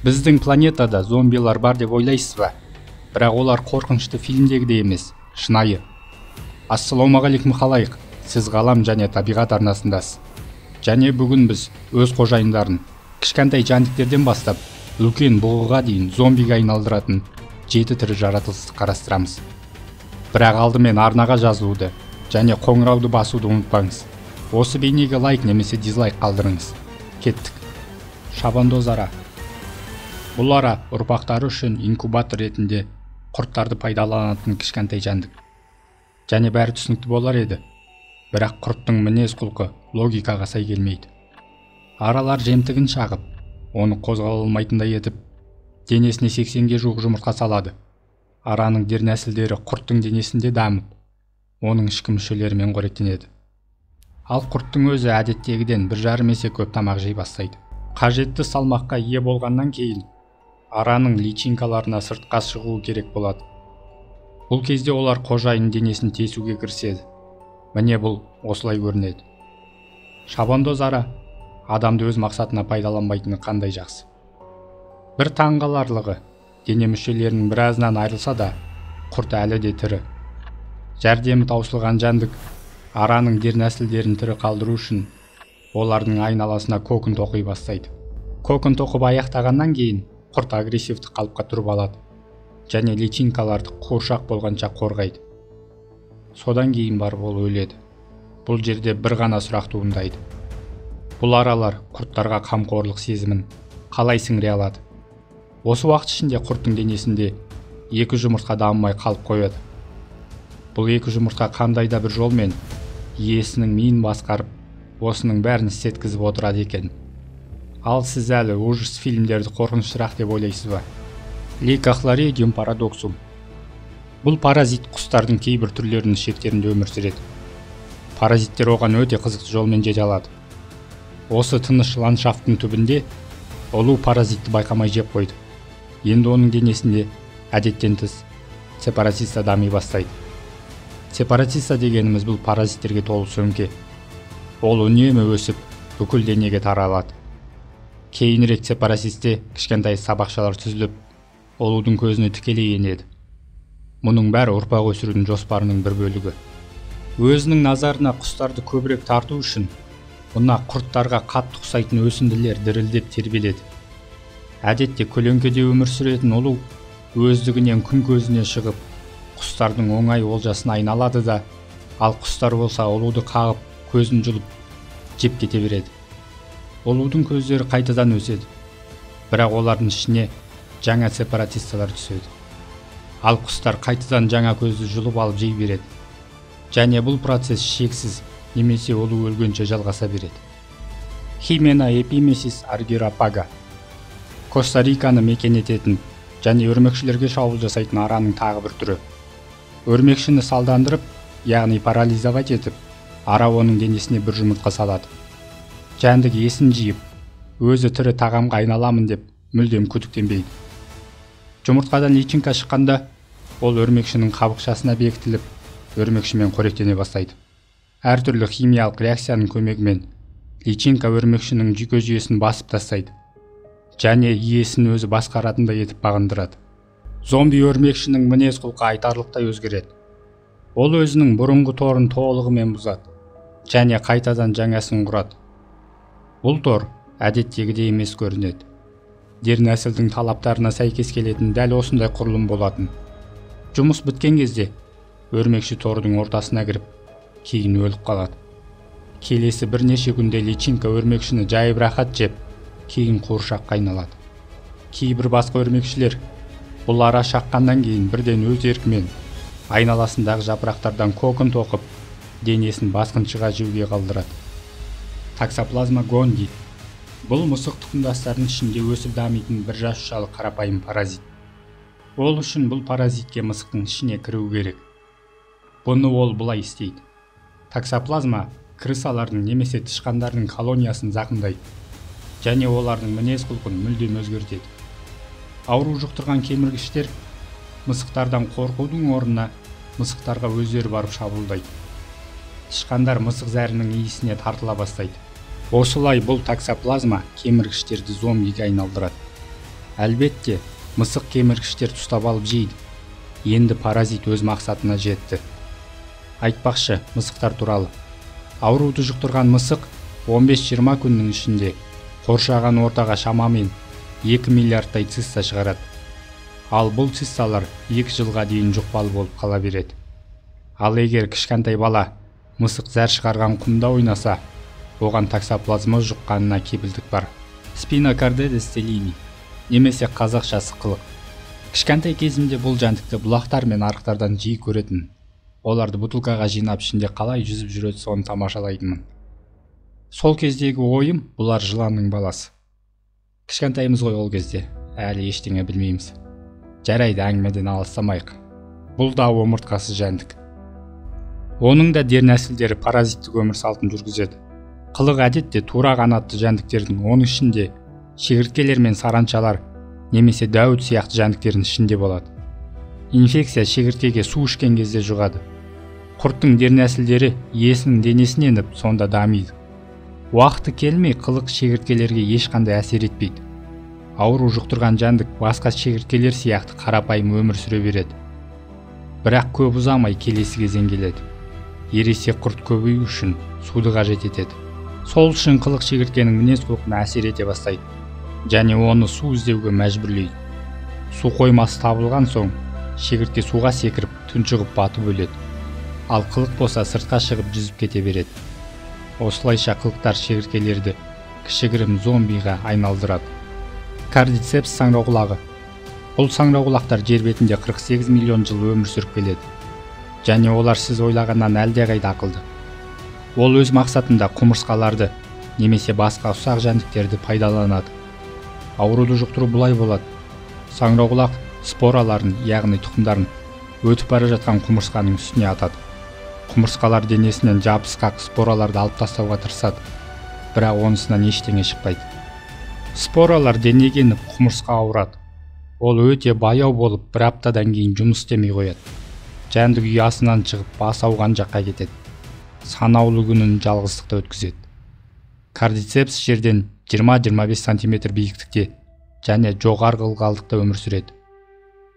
Біздің планетада зомбилар бар деп ойлайсыз ба? Бірақ олар қорқынышты фильмдегідей емес, шынайы. Ассалаумағалейкум халайық, сіз ғалам және табиғат арнасындасыз. Және бүгін біз өз қожайындарын кішкентай жәндіктерден бастап үлкен бұғыға дейін зомбиге айналдыратын 7 тірі жаратылысты қарастырамыз. Бірақ алдымен арнаға жазылуды және қоңырауды басуды ұмытпаңыз. Осы бейнеге лайк немесе дизлайк қалдырыңыз. Кеттік. Шабандоз ара. Бұл ара ұрпақтары үшін инкубатор ретінде құрттарды пайдаланатын кішкентай жәндік. Және бәрі түсінікті болар еді. Бірақ құрттың мінез құлқы логикаға сай келмейді. Аралар жемтігін шағып, оны қозғала алмайтындай етіп, денесіне 80-ге жуық жұмыртқа салады. Араның дернәсілдері құрттың денесінде дамып, оның ішкі мүшелерімен қоректенеді. Ал құрттың өзі әдеттегіден 1,5 есе көп тамақ жей бастайды. Қажетті салмаққа ие болғаннан кейін араның личинкаларына сыртқа шығуы керек болады. Бұл кезде олар қожайын денесін тесуге кіріседі. Міне бұл осылай көрінеді. Шабандоз ара адамды өз мақсатына пайдаланбайтыны қандай жақсы. Бір таңғаларлығы, дене мүшелерінің біразынан айырылса да, құрт әлі де тірі. Жәрдемі таусылған жәндік араның дернәсілдерін тірі қалдыру үшін олардың айналасына кокон тоқи бастайды. Кокон тоқып аяқтағаннан кейін құрт агрессивті қалыпқа тұрып алады және личинкаларды қуыршақ болғанша қорғайды. Содан кейін барып ол өледі. Бұл жерде бір ғана сұрақ туындайды. Бұл аралар құрттарға қамқорлық сезімін қалай сіңіре алады? Осы уақыт ішінде құрттың денесінде 2 жұмыртқа дамымай қалып қояды. Бұл 2 жұмыртқа қандай да бір жолмен иесінің миын басқарып, осының бәрін істеткізіп отырады екен. Ал сіз әлі ужас фильмдерді қорқыныштырақ деп ойлайсыз ба? Лейкохлоридиум парадоксум. Бұл паразит құстардың кейбір түрлерінің ішектерінде өмір сүреді. Паразиттер оған өте қызықты жолмен жете алады. Осы тыныш ландшафттың түбінде ұлу паразитті байқамай жеп қойды. Енді оның денесінде әдеттен тыс сепаратиста дами бастайды. Сепаратиста дегеніміз бұл паразиттерге толы сөмке. Ол үнемі өсіп, бүкіл денеге таралады. Кейінірек сепаратисте кішкентай сабақшалар түзіліп, ұлудың көзіне тікелей енеді. Мұның бәрі ұрпақ өсірудің жоспарының бір бөлігі. Өзінің назарына құстарды көбірек тарту үшін бұна құрттарға қатты ұқсайтын өсінділер дірілдеп тербеледі. Әдетте көлеңкеде өмір сүретін ұлу өздігінен күн көзіне шығып, құстардың оңай олжасына айналады да, ал құстар болса ұлуды қағып, көзін жұлып, жеп кете береді. Ұлудың көздері қайтадан өседі, бірақ олардың ішіне жаңа сепаратисталар түседі. Ал құстар қайтадан жаңа көзді жұлып алып жей береді. Және бұл процесс шексіз немесе ұлу өлгенше жалғаса береді. Химена эпимесис аргиропага. Коста-Риканы мекен ететін және өрмекшілерге шабуыл жасайтын араның тағы бір түрі. Өрмекшіні салдандырып, яғни парализовать етіп, ара оның денесіне бір жұмыртқа салады. Жәндік есін жиып, өзі тірі тағамға айналамын деп мүлдем күдіктенбейді. Жұмыртқадан личинка шыққанда, ол өрмекшінің қабықшасына бекітіліп, өрмекшімен қоректене бастайды. Әртүрлі химиялық реакцияның көмегімен личинка өрмекшінің жүйке жүйесін басып тастайды және иесін өзі басқаратындай етіп бағындырады. Зомби өрмекшінің мінез құлқы айтарлықтай өзгереді. Ол өзінің бұрынғы торын толығымен бұзады және қайтадан жаңасын құрады. Бұл тор әдеттегідей емес көрінеді. Дернәсілдің талаптарына сәйкес келетін дәл осындай құрылым болатын. Жұмыс біткен кезде өрмекші тордың ортасына кіріп, кейін өліп қалады. Келесі бірнеше күнде личинка өрмекшіні жайбарақат жеп, кейін қуыршаққа айналады. Кейбір басқа өрмекшілер бұл ара шаққаннан кейін бірден өз еркімен айналасындағы жапырақтардан кокон тоқып, денесін басқыншыға жеуге қалдырады. Токсоплазма гонди. Бұл мысық тұқымдастарының ішінде өсіп дамитын бір жасушалы қарапайым паразит. Ол үшін бұл паразитке мысықтың ішіне кіру керек. Бұны ол былай істейді. Токсоплазма крысалардың немесе тышқандардың колониясын зақымдайды және олардың мінез құлқын мүлдем өзгертеді. Ауру жұқтырған кеміргіштер мысықтардан қорқудың орнына мысықтарға өздері барып шабуылдайды. Тышқандар мысық зәрінің иісіне тартыла бастайды. Осылай бұл токсоплазма кеміргіштерді зомбиге айналдырады. Әлбетте, мысық кеміргіштер ұстап алып жейді. Енді паразит өз мақсатына жетті. Айтпақшы, мысықтар туралы. Ауруды жұқтырған мысық 15-20 күннің ішінде қоршаған ортаға шамамен 2 миллиардтай циста шығарады. Ал бұл цисталар 2 жылға дейін жұқпалы болып қала береді. Ал егер кішкентай бала мысық зәр шығарған құмда ойнаса, оған токсоплазмоз жұққанына кепілдік бар. Спинокардедес селини немесе қазақшасы қылық. Кішкентай кезімде бұл жәндікті бұлақтар мен арықтардан жиі көретін. Оларды бутылкаға жинап ішінде қалай жүзіп жүреді соны тамашалайтынмын. Сол кездегі ойым, бұлар жыланның баласы. Кішкентаймыз ғой ол кезде, әлі ештеңе білмейміз. Жарайды, әңгімеден алыстамайық. Бұл да омыртқасыз жәндік. Оның да дернәсілдері паразиттік өмір салтын жүргізеді. Қылық әдетте тура қанатты жәндіктердің, оның ішінде шегірткелер мен саранчалар немесе дәуіт сияқты жәндіктердің ішінде болады. Инфекция шегірткеге су ішкен кезде жұғады. Құрттың дернәсілдері иесінің денесіне еніп, сонда дамиды. Уақыты келмей қылық шегірткелерге ешқандай әсер етпейді. Ауру жұқтырған жәндік басқа шегірткелер сияқты қарапайым өмір сүре береді. Бірақ көп ұзамай келесі кезең келеді. Ересек құрт көбею үшін суды қажет етеді. Сол үшін қылық шегірткенің мінез-құлқына әсер ете бастайды және оны су іздеуге мәжбүрлейді. Су қоймасы табылған соң шегіртке суға секіріп, тұншығып батып өледі. Ал қылық болса сыртқа шығып жүзіп кете береді. Осылайша қылықтар шегірткелерді кішігірім зомбиға айналдырады. Кардицепс саңырауқұлағы. Бұл саңырауқұлақтар жер бетінде 48 миллион жыл өмір сүріп келеді. Және олар сіз ойлағаннан әлдеқайда ақылды. Ол өз мақсатында құмырсқаларды немесе басқа ұсақ жәндіктерді пайдаланады. Ауруды жұқтыру бұлай болады. Саңырауқұлақ спораларын, яғни тұқымдарын өтіп бара жатқан құмырсқаның үстіне атады. Құмырсқалар денесінен жабысқақ спораларды алып тастауға тырысады, бірақ онысынан ештеңе шықпайды. Споралар денеге еніп құмырсқа ауырады. Ол өте баяу болып, бір аптадан кейін жұмыс істемей қояды. Жәндік ұясынан шығып бас ауған жаққа кетеді. Санаулы күнін жалғыздықта өткізеді. Кардицепс жерден 20-25 сантиметр биіктікте және жоғарғы ылғалдықта өмір сүреді.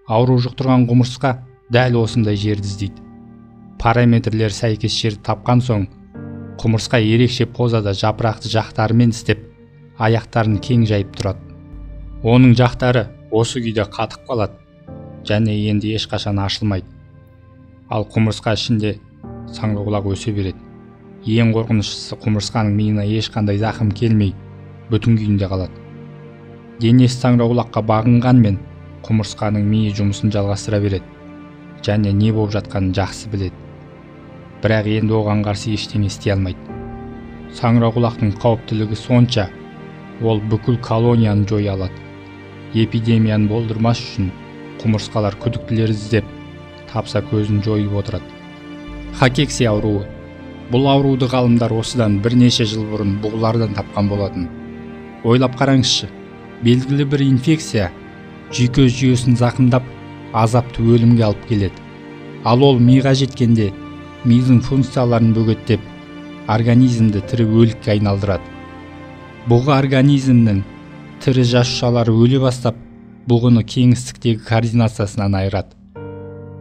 Ауру жұқтырған құмырсқа дәл осындай жерді іздейді. Параметрлер сәйкес жерді тапқан соң, құмырсқа ерекше позада жапырақты жақтарымен істеп, аяқтарын кең жайып тұрады. Оның жақтары осы күйде қатып қалады және енді ешқашан ашылмайды. Ал құмырсқа ішінде саңырауқұлақ өсе береді. Ең қорқыныштысы, құмырсқаның миына ешқандай зақым келмей, бүтін күйінде қалады. Денесі саңырауқұлаққа бағынғанмен, құмырсқаның миы жұмысын жалғастыра береді және не болып жатқанын жақсы біледі. Бірақ енді оған қарсы ештеңе істей алмайды. Саңырауқұлақтың қауіптілігі сонша, ол бүкіл колонияны жоя алады. Эпидемияны болдырмас үшін құмырсқалар күдіктілер іздеп, тапса көзін жойып отырады. Хакексия ауруы. Бұл ауруды ғалымдар осыдан бірнеше жыл бұрын бұғылардан тапқан болатын. Ойлап қараңызшы, белгілі бір инфекция жүйке жүйесін зақымдап, азапты өлімге алып келеді. Ал ол миға жеткенде мидың функцияларын бөгеттеп, организмді тірі өлікке айналдырады. Бұғы организмнің тірі жасушалары өле бастап, бұғыны кеңістіктегі координациясынан айырады.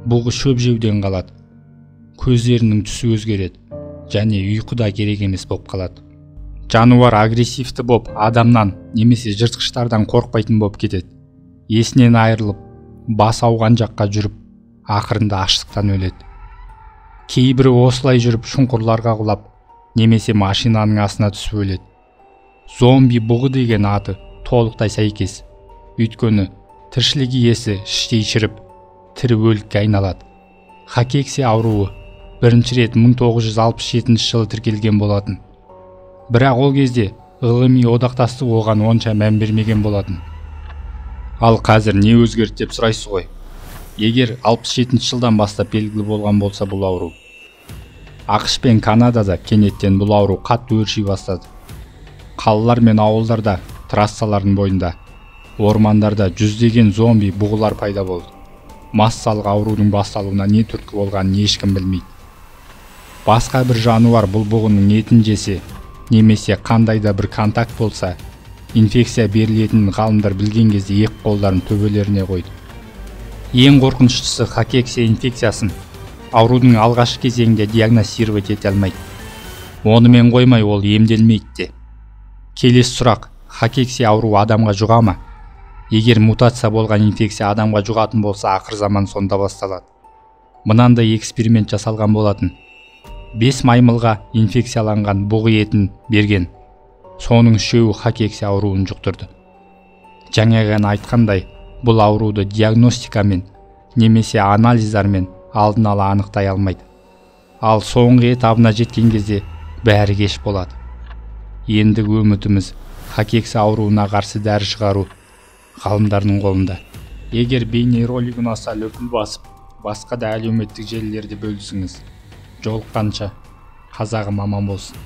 Бұғы шөп жеуден қалады. Көздерінің түсі өзгереді және ұйқы да керек емес болып қалады. Жануар агрессивті боп, адамнан немесе жыртқыштардан қорықпайтын болып кетеді. Есінен айырылып, бас ауған жаққа жүріп, ақырында аштықтан өледі. Кейбірі осылай жүріп шұңқырларға құлап, немесе машинаның астына түсіп өледі. Зомби бұғы деген аты толықтай сәйкес. Өйткені тіршілік иесі іштей шіріп, тірі өлікке айналады. Хакексия ауруы бірінші рет 1967 жылы тіркелген болатын. Бірақ ол кезде ғылыми одақтастық оған онша мән бермеген болатын. Ал қазір не өзгерді деп сұрайсыз ғой. Егер 67 жылдан бастап белгілі болған болса бұл ауру. ақш пен Канадада кенеттен бұл ауру қатты өрши бастады. Қалалар мен ауылдарда, трассалардың бойында, ормандарда жүздеген зомби бұғылар пайда болды. Массалық аурудың басталуына не түрткі болғанын ешкім білмейді. Басқа бір жануар бұл бұғының етін жесе, немесе қандай да бір контакт болса, Инфекция берілетінін ғалымдар білген кезде екі қолдарын төбелеріне қойды. Ең қорқыныштысы, кахексия инфекциясын аурудың алғашқы кезеңінде диагностировать ете алмайды. Онымен қоймай, ол емделмейді де. Келесі сұрақ: кахексия ауруы адамға жұға ма? Егер мутация болған инфекция адамға жұғатын болса, ақыр заман сонда басталады. Мынандай эксперимент жасалған болатын. 5 маймылға инфекцияланған бұғы етін берген. Соның 3-еуі кахексия ауруын жұқтырды. Жаңа ғана айтқандай, бұл ауруды диагностикамен немесе анализдармен алдын ала анықтай алмайды. Ал соңғы этабына жеткен кезде бәрі кеш болады. Ендігі үмітіміз кахексия ауруына қарсы дәрі шығару ғалымдардың қолында. Егер бейнеролик ұнаса, лүпіл басып, басқа да әлеуметтік желілерде бөлісіңіз. Жолыққанша, қазағым аман болсын.